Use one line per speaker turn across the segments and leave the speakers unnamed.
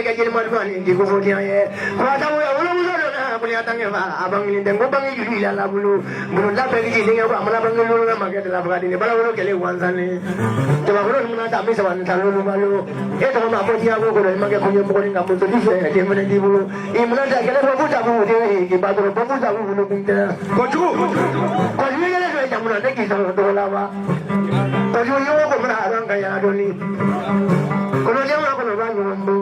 kɛ jeli madu ani di ko fo diyan ye wa ta wo wolo muso do na ko ya tange fa abangi den ko bangi juli la la bulu bulu la pe ki den ko amala bangi lulu na make de la fa di bala wolo kele wanzane te ba wolo mun ta mi sa wan ta lulu balo e to ma ko diya ko ko ma ke ko nyem ko ni ngam to di fe de mun di bulu i mun ta kele ko ta bu de ki ba do ko ta bu bulu kun ta
Ko jugu.
Ko ni kele do jamuna de ki so do la ba ko ju yo ko mun aran ka ya do ni ko no jamuna ko no ba ni mbo.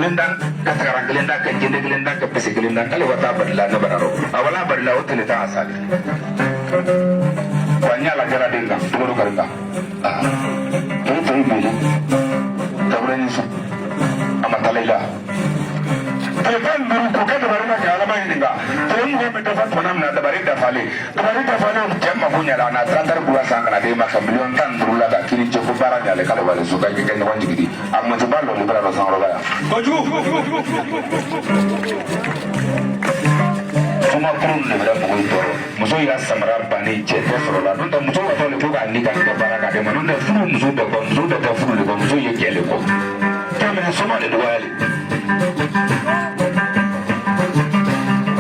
kelen dan ka tagara kelen dan ka jende kelen dan ka pese kelen dan k'ale wa taa balila ne bara rɔ a wala balila o tele tan a sale wa n y'a lajara den kan tugolo kari kan tori tori bonya tabura ni su a ma taa i la tile 15 k'o kɛ dabari ma kɛ ala ma ɲininka tile 20 bɛ dafa tuma min na dabari dafalen cɛ mako ɲɛla a na trantari kura san ka na d'e ma ka miliyɔn 15 la ka kiri cɛ ko baara ɲale k'ale wale so ka kɛ ɲɔgɔn jigidi a mɔtiba lɔli bara dɔ sankɔrɔba yan.
Kojugu.
Suma kurun de bɛ mɔgɔw tɔɔrɔ muso y'a samara bannen cɛ tɛ sɔrɔ la n'o tɛ muso ka tɔ de ko k'a ni ka kɛ baara k'a d'e ma n'o tɛ furu muso bɛɛ kɔ muso bɛɛ tɛ furu de kɔ muso ye cɛ de kɔ tɛmɛ soma de dɔgɔyali.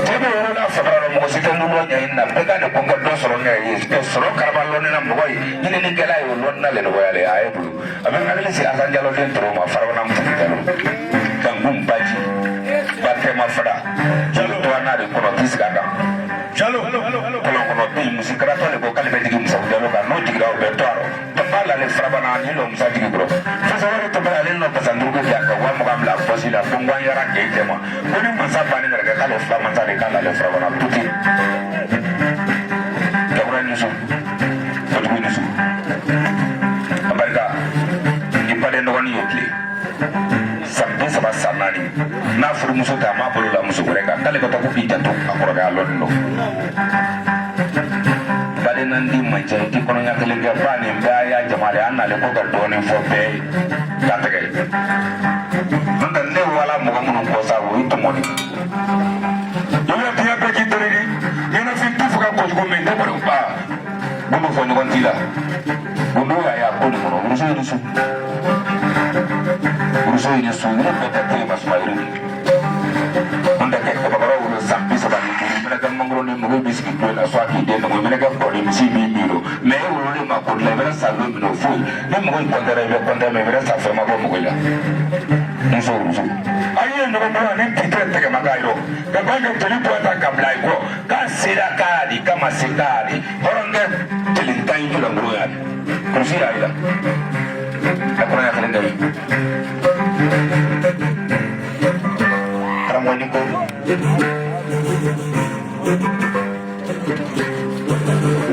Cɛ bɛ yɔrɔ la samara la mɔgɔ si tɛ nulu ɲɛɲini na bɛɛ ka de ko n ka dɔ sɔrɔ n yɛrɛ ye sɔrɔ karaba lɔnni na mɔgɔ ye ɲininikɛla ye o lɔnni na le dɔgɔyali a ye bolo a bɛ n hakili sigi Asan Jalo den tɔrɔ ma farabana muso jalo kankun baji batɛma fada jalo to n'a de kɔnɔ t'i sigi a kan.
Jalo.
Kɔlɔn kɔnɔ bin musi karatɔ de ko k'ale bɛ jigin Musa Jalo kan n'o jiginra o bɛ to a rɔ tɔnba l'ale farabana ni lɔ Musa jigi kɔrɔ fasa wɛrɛ tɔnba ale nɔ basandugu kɛ a ka 20,000 bila pɔsi la ko n ko an yara k'e jɛ ma ko ni mansa banni nana kɛ k'ale fila mansa de k'ale farabana tuti jakura ni su kojugu ni su a barika i baden dɔgɔnin y'o tile san 30 san 4 n'a furumuso tɛ a m'a bolo la muso wɛrɛ kan k'ale ka taa ko k'i janto a kɔrɔkɛ a lɔnni don baden nan di man ca i ti kɔnɔɲa kelen kɛ ba nin bɛɛ y'a jama de an nalen ko ka dɔɔnin fɔ bɛɛ ye ka tɛgɛ n'o tɛ ne wala mɔgɔ minnu kɔ sa o ye tɔmɔni
Yɔrɔ diɲɛ bɛɛ k'i tere di ɲɛnafin tɛ fɛ ka kojugu min tɛ bolo
ba gundo fɔ ɲɔgɔn t'i la gundo y'a ye a ko nin kɔnɔ muso ye ni su muso ye ni su yiri bɛɛ tɛ teri ma suma yiri n'o tɛ kɛ kabakɔrɔ wolo san 35 i mana kɛ mangoro ni mɔgɔ bɛ sigi don na so a k'i den nɔgɔ i mana kɛ kɔden misi b'i min don mɛ e wololen ma ko dilan i bɛna sa don min na o foyi ni mɔgɔ in kɔntɛra i bɛ kɔntɛ mɛ i bɛna sa fɛn ma bɔ mɔgɔ la muso muso
an ye ɲɔgɔn bolo ani titɛ tɛgɛ ma k'a yɔrɔ ka ban ka joli bɔ ta ka bila i kɔ
k'a sera k'a di k'a ma se k'a di hɔrɔnkɛ kelen tan in julankoro y'a di kurusi y'a yira a kɔnɔ y'a kelen dɛ
Karamɔgɔ ni ko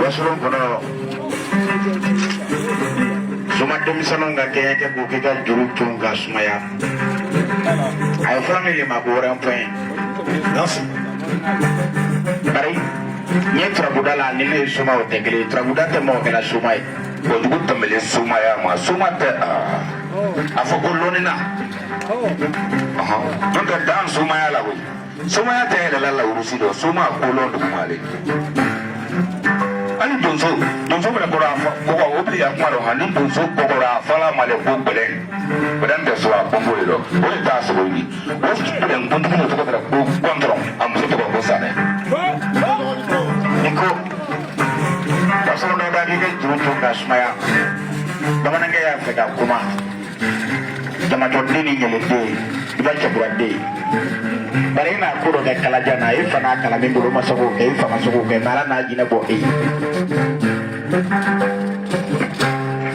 wasolon kɔnɔ suma denmisɛnninw ka kɛɲɛ kɛ k'o k'i ka juru tun ka sumaya a ye fura min de ma ko rond-point bari n ye turabuda la ni ne ye suma o tɛ kelen ye turabuda tɛ mɔgɔ kɛla suma ye
kojugu tɛmɛlen sumaya ma suma tɛ a fɔ ko lɔnni na n'o tɛ dan sumaya la koyi sumaya tɛ yɛlɛla lawurusi dɔ suma kolɔn duguma ale hali donso donso bɛna kɔrɔ a fɔ kɔgɔ o bi a kuma dɔn han ni donso kɔgɔra a fɔla ma de ko gbɛlɛn gbɛlɛn tɛ so a kɔnbo de dɔn o de t'a sogo ye o gbɛlɛn kuntigi de tɔgɔ kɛra ko kɔntɔrɔn a muso tɔgɔ ko sanɛ
ni ko wasolon dɔ da k'i ka juru tun ka sumaya bamanankɛ y'a fɛ ka kuma jamatɔden ni ɲɛlɛden i b'a cɛkuraden bari i n'a ko dɔ kɛ kalajan na e fa n'a kalan min bolo o ma se k'o kɛ i fa ma se k'o kɛ mɛ ala n'a jinɛ bɔ e ye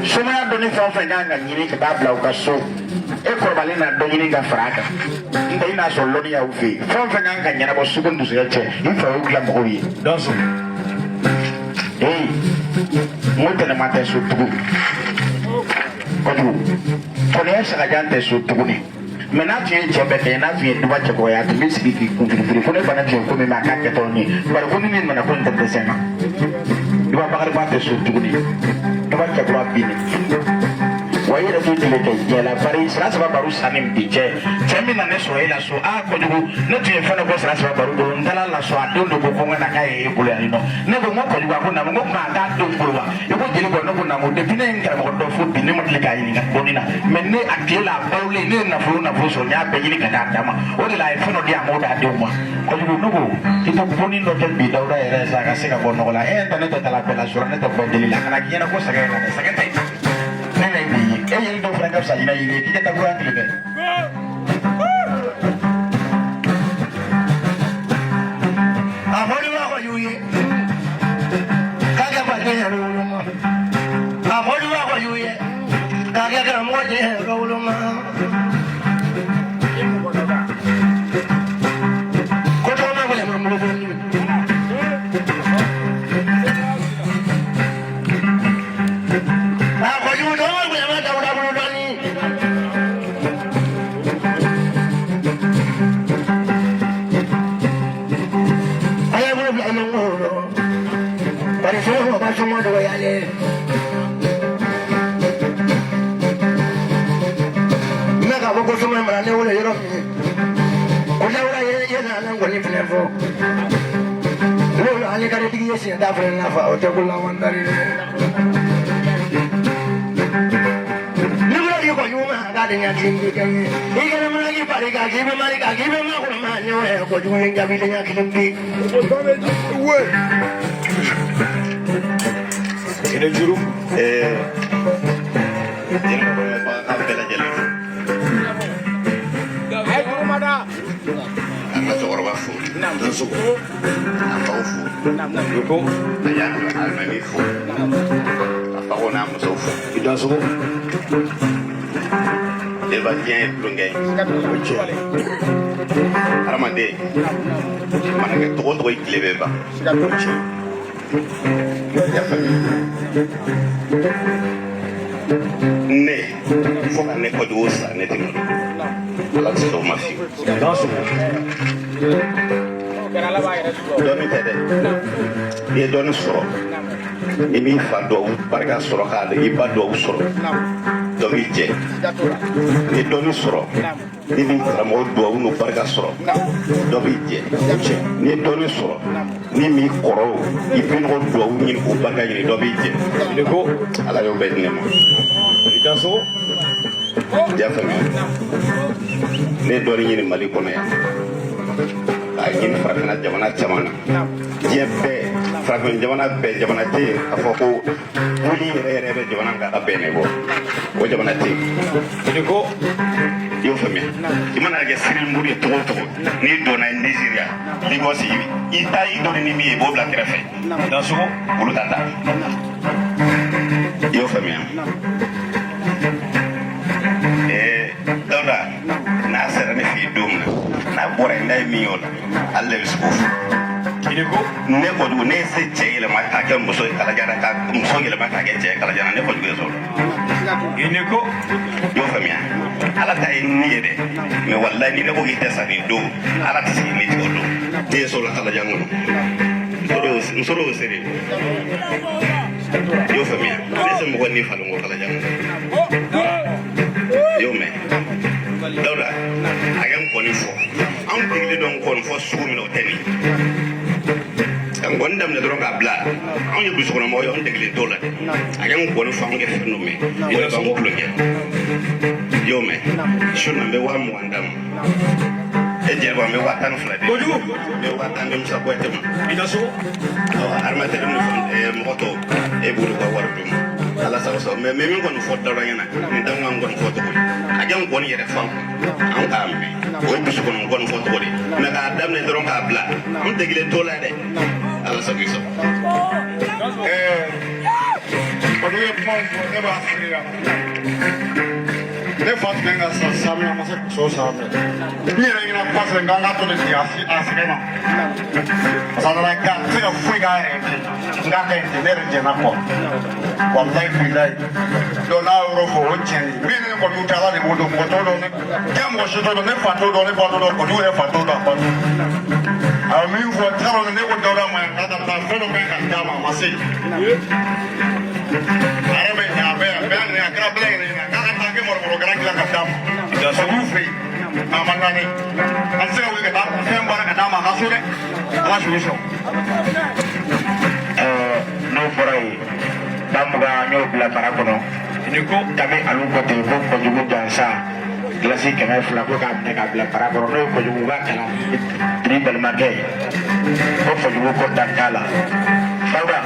sumaya dɔnni fɛn o fɛn kan ka ɲini ka taa bila u ka so e kɔrɔbalen na dɔ ɲini ka fara a kan n tɛ i n'a sɔrɔ lɔnniya y'u fɛ yen fɛn o fɛn kan ka ɲɛnabɔ sugu ni dusuya cɛ i fa y'u dilan mɔgɔw ye ee n ko tɛnɛma tɛ so tugun kojugu kɔnɔya sagajan tɛ so tuguni mɛ n'a tun ye cɛ bɛɛ kɛ n'a tun ye duba cɛkɔrɔya a tun bɛ sigi k'i kun firifiri ko ne fana tun ye ko min a k'a kɛtɔ ni bari ko ni min nana ko nin tɛ dɛsɛ n na duba bakariba tɛ so tuguni duba cɛkura binni wa i yɛrɛ t'u tile kɛ diɲɛ la bari sira saba baro sanni bi cɛ cɛ min na ne sɔrɔ e la so aa kojugu ne tun ye fɛn dɔ bɔ sira saba baro bolo n taara la so a denw de ko ko n ka na k'a ye e bolo yan nɔ ne ko n ko kojugu a ko naamu n ko kuma a t'a denw bolo wa i ko jeli bɔ ne ko naamu depuis ne ye n karamɔgɔ dɔ fo bi ne ma deli k'a ɲininka dɔnni na mɛ ne a tile la a balolen ne ye nafolo nafolo sɔrɔ n y'a bɛɛ ɲini ka d'a da ma o de la a ye fɛn dɔ di a m'o d'a denw ma kojugu ne ko i tɛ bonni dɔ kɛ bi dawuda yɛrɛ ye sa a ka se ka bɔ nɔgɔ la e tɛ ne tɛ taa bɛɛ la sɔrɔ ne tɛ bɔ deli la kana k'i ɲɛna ko sɛgɛn na dɛ sɛgɛn tɛ ne na bi ye e yeli dɔ fana ka fisa ɲinɛ yeli ye k'i ka taa kura tile kɛ.
A fɔli b'a kɔ y'u ye k'a kɛ baden yɛrɛ woloma a fɔli b'a kɔ y'u ye k'a kɛ karamɔgɔ den yɛrɛ woloma. bolo yɔrɔ min ko Dawuda ye na nkɔni fɛnɛ fɔ n'olu ale karetigi ye siɲɛ da fɛnɛ n'a fɔ o tɛ ko lawandari dɛ ni ko di ko ɲuman ma k'ale ɲɛ kelen bi kɛ ye i kɛnɛ mana k'i bari k'a k'i bɛ mali k'a k'i bɛ makɔnɔ maa ɲɔgɔn ye kojugu ye jaabi de ɲɛ kelen bi.
Juru an bɛɛ lajɛlen fo an ka cɛkɔrɔba fo a faw fo a y'a alimami fo a faw n'a muso fo jeliba diɲɛ ye tulonkɛ ye hadamaden mana kɛ togo togo i tile bɛ ban ne fo ka ne kojugu sa ne tɛ malo ala tɛ sɔn o ma fiyewu dɔnni tɛ dɛ i ye dɔnni sɔrɔ i b'i fa duwawu barika sɔrɔ k'a i ba duwawu sɔrɔ dɔ b'i jɛ i ye dɔnni sɔrɔ n'i b'i karamɔgɔ duwawu n'o barika sɔrɔ dɔ b'i jɛ n'i ye dɔnni sɔrɔ n'i m'i kɔrɔw i bɛnɔgɔ duwawu ɲini k'o barika ɲini dɔ b'i jɛ ala y'o bɛɛ di ne ma i y'a faamuya ne ye dɔnni ɲini mali kɔnɔ yan k'a ɲini farafinna jamana caman na diɲɛ bɛɛ farafin jamana bɛɛ jamana tɛ yen k'a fɔ ko wuli yɛrɛ yɛrɛ bɛ jamana kan ka bɛn ne bɔ o jamana tɛ yen ko i y'o faamuya i mana kɛ sirimuru ye togo o togo n'i donna nizeriya Lagos i ta i dɔnni ni min ye i b'o bila kɛrɛfɛ olu ta ta i y'o faamuya Dawuda n'a sera ne fɛ yen don min na n'a bɔra yen n'a ye min ye o la ale de bɛ se k'o fɔ ne kojugu ne ye se cɛ yɛlɛma k'a kɛ muso ye kalajara ka muso yɛlɛma k'a kɛ cɛ ye kalajara ne kojugu ye sɔrɔ i y'o faamuya ala ta ye ni ye dɛ mɛ walayi ni ne ko k'i tɛ sa nin don ala tɛ se k'i ni tigɛ o don ne ye sɔrɔ kalajan kɔnɔ muso dɔw sere i y'o faamuya ne se mɔgɔ ni falen ko kalajan kɔnɔ i y'o mɛn Dawuda a ye nkɔni fɔ anw degelen don nkɔni fɔ sugu min na o tɛ nin ka nkɔni daminɛ dɔrɔn k'a bila anw ye burusikɔnɔmɔgɔ ye anw degelen t'o la dɛ a ye nkɔni fɔ anw kɛ fɛn dɔ mɛn o de b'anw tulonkɛ i y'o mɛn su na n bɛ 20,000 d'a ma e jeliba n bɛ 12,000 di n bɛ 10,000 di Musa Kuyate ma arimatɛri ni fɛn mɔgɔ tɔw e b'olu ka wari d'u ma ala sago sago mɛ min kɔni fɔ Dawuda ɲɛna nin t'anw ka nkɔni fɔ cogo ye a kɛ nkɔni yɛrɛ fan anw k'a mɛn o ye dusukɔnɔ nkɔni fɔ cogo de mɛ k'a daminɛ dɔrɔn k'a bila an degelen t'o la dɛ ala sago i sago.
Olu ye kuma min fɔ ne b'a seereya ne fa tun bɛ ka sa sa min a ma se ka so san fɛ n yɛrɛ ɲɛna kuma sɛbɛn k'an ka to de sigi a sɛgɛn na parce que a nana kɛ a tɛ se ka foyi k'a yɛrɛ ye bilen n k'a ka ɲi ten ne yɛrɛ jɛnna kɔ walayi bilayi donc n'a yɔrɔ fɔ o tiɲɛ ye min ne kɔni tɛ ala de b'o dɔn mɔgɔ t'o dɔn ne diɲɛ mɔgɔ si t'o dɔn ne fa t'o dɔn ne ba t'o dɔn kojugu yɛrɛ fa t'o dɔn a ba t'o dɔn a ye min fɔ t'a dɔn ne ko Dawuda ma k'a ka taa fɛn dɔ bɛ ka d'a ma a ma se a yɛrɛ bɛ ɲɛ a bɛ yan bɛɛ y'a ɲininka a kɛra bɛɛ lajɛlen ɲɛna k'a ka taa kɛ mɔrɔmɔrɔ garan dilan ka d'a ma olu fɛ yen a ma naani an tɛ se ka wuli ka taa fɛn baara ka d'a ma a ka so dɛ ala s'o sɔrɔ.
N'o bɔra yen 20,000 n y'o bila bara kɔnɔ kabi alu ko ten ko kojugu jansa gilasi 200 ko k'a minɛ k'a bila bara kɔnɔ n'o ye kojugu ka kalan ni balimakɛ ye ko kojugu ko dan t'a la Dawuda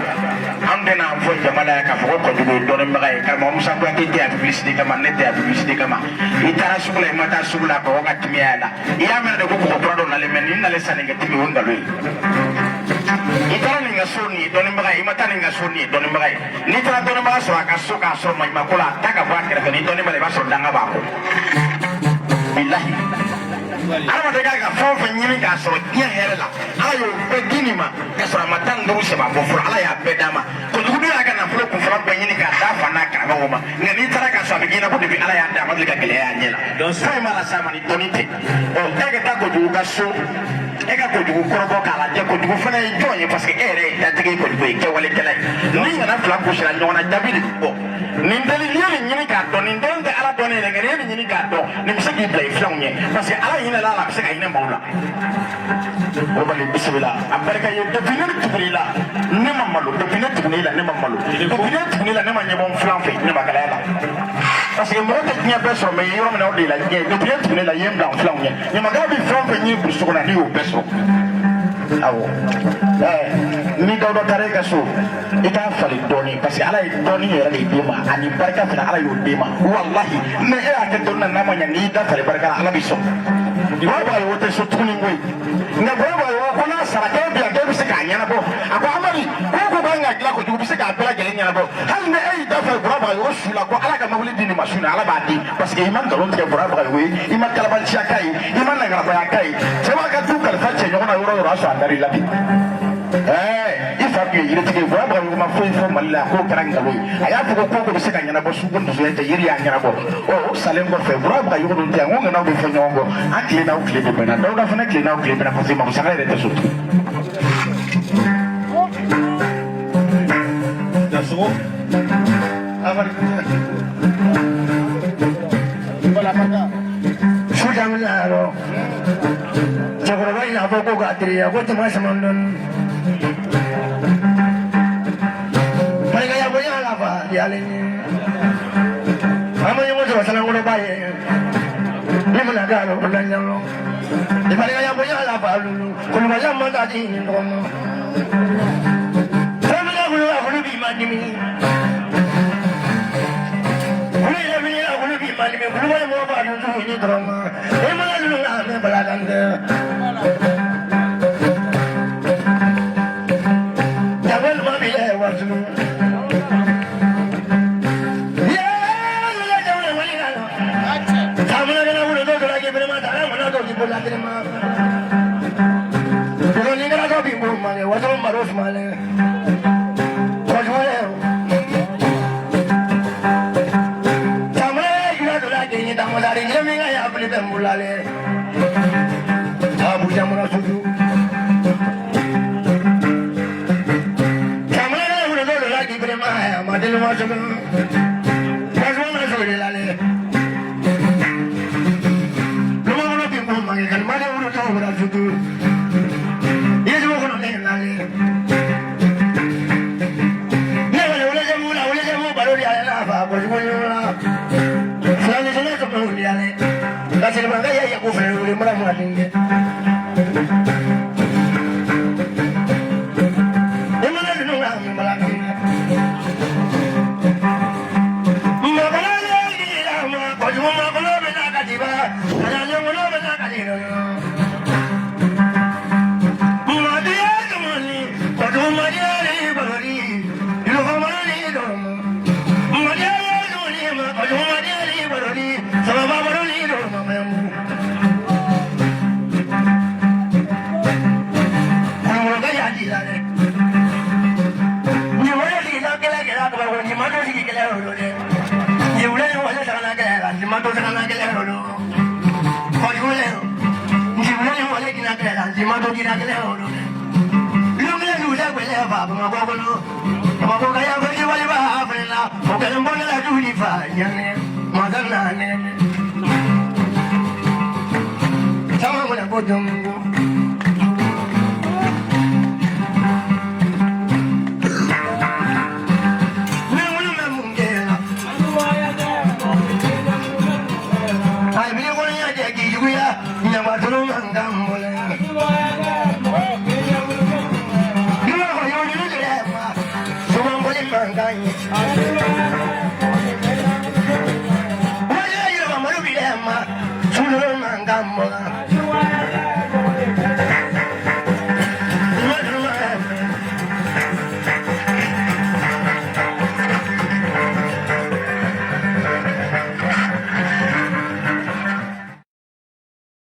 an tɛna an fɔ jama la yan k'a fɔ ko kojugu ye dɔnnibaga ye karamɔgɔ Musa Kuyate tɛ yan publicité kama ne tɛ yan publicité kama i taara sugu la i ma taa sugu la kɔgɔ ka timiya la i y'a mɛn de ko kɔgɔ kura dɔ nalen mɛ nin nalen sanni kɛ timi o ye nkalon ye i taara nin ka so nin ye dɔnnibaga ye i ma taa nin ka so nin ye dɔnnibaga ye n'i taara dɔnnibaga sɔrɔ a ka so k'a sɔrɔ maɲumako la a ta ka bɔ a kɛrɛfɛ ni dɔnni b'a la i b'a sɔrɔ danga b'a kɔ bilahi adamaden kan ka fɛn o fɛn ɲini k'a sɔrɔ diɲɛ hɛrɛ la ala y'o bɛɛ di nin ma k'a sɔrɔ a ma 15 sɛbɛn bɔ fɔlɔ ala y'a bɛɛ d'a ma kojugu dun y'a ka nafolo kunfɔlɔ bɛɛ ɲini k'a d'a fa n'a karamɔgɔw ma nka n'i taara k'a sɔrɔ a bɛ k'i ɲɛna ko depuis ala y'a d'a ma deli ka gɛlɛya y'a ɲɛ la foyi m'a las'a ma ni dɔnni tɛ ɔ e ka taa kojugu ka so e ka kojugu kɔrɔbɔ k'a lajɛ kojugu fana ye jɔn ye parce que e yɛrɛ ye dantigɛ ye kojugu ye kɛwalekɛla ye ni ɲana fila gosira ɲɔgɔn na jaabi de bɛ bɔ nin deli n'i ye nin ɲini k'a dɔn nin dɔnni tɛ ala Ala dɔn ne yɛrɛ nka n'i ye nin ɲini k'a dɔn nin bɛ se k'i bila i filanw ɲɛ parce que Ala hinɛ la a bɛ se ka hinɛ maaw la. Kulubali bisimila a barika ye depuis ne tugura i la ne ma malo depuis ne tugura i la ne ma malo depuis ne tugura i la ne ma ɲɛbɔ n filan fɛ ɲamakalaya la parce que mɔgɔ tɛ diɲɛ bɛɛ sɔrɔ mais yɔrɔ min na o de la diɲɛ depuis ne tugura i la i ye n bila n filanw ɲɛ ɲamakala bɛ fɛn o fɛn ɲini burusi kɔnɔ ne y'o bɛɛ sɔrɔ awɔ ni Dawuda taara e ka so i k'a falen dɔɔni parce que Ala ye dɔɔni yɛrɛ de d'e ma ani barika fana Ala y'o d'e ma walahi ni e y'a kɛ dɔɔni na n'a ma ɲɛ n'i da falen barika la Ala b'i sɔn. Bɔrɔ o tɛ so tuguni koyi nka bɔrɔ ko n'a sara k'e bi yan k'e bɛ se k'a ɲɛnabɔ a ko Amadu ko kan ka dilan kojugu bɛ se k'a bɛɛ lajɛlen ɲɛnabɔ hali ni e y'i da falen bɔrɔ o su la ko Ala ka mobili di nin ma su na Ala b'a di parce que i ma nkalon tigɛ bɔrɔ ye i ma kalabanciya k'a ye i ma nangarabaya k'a ye cɛ b'a ka du kalifa cɛ ɲɔgɔn na yɔrɔ o yɔrɔ a sɔrɔ a dar'i la bi. I fa tun ye yiritigi ye bɔrɔ ma foyi fɔ Mali la k'o kɛra nkalon ye a y'a fɔ ko ko bɛ se ka ɲɛnabɔ su ko dusuya tɛ yiri y'a ɲɛnabɔ ɔ o salen kɔfɛ bɔrɔ yogo dun tɛ yan n ko ŋanaw bɛ fɔ ɲɔgɔn kɔ an tile n'aw tile de bɛnna Dawuda fana tile n'aw tile bɛnna parce que Mamusaga yɛrɛ tɛ so tugun.
Su daminɛ yɔrɔ cɛkɔrɔba in y'a fɔ ko k'a teriya ko tuma sama dɔɔni barikaya bonya la fa yalen an ma ɲɔgɔn sɔrɔ sanankɔrɔba ye ne mana k'a lɔ o la ɲalɔ barikaya bonya la fa lulu kulubaliya man taa di ni dɔgɔmɔ fɛn min kulu kulu b'i ma dimi kulu yɛrɛ min kulu b'i ma dimi kulubali mɔgɔ b'a dun tugu ni dɔrɔmɔ i mana lulu nka mɛ bala kan tɛ jago ma bi yɛ wasu.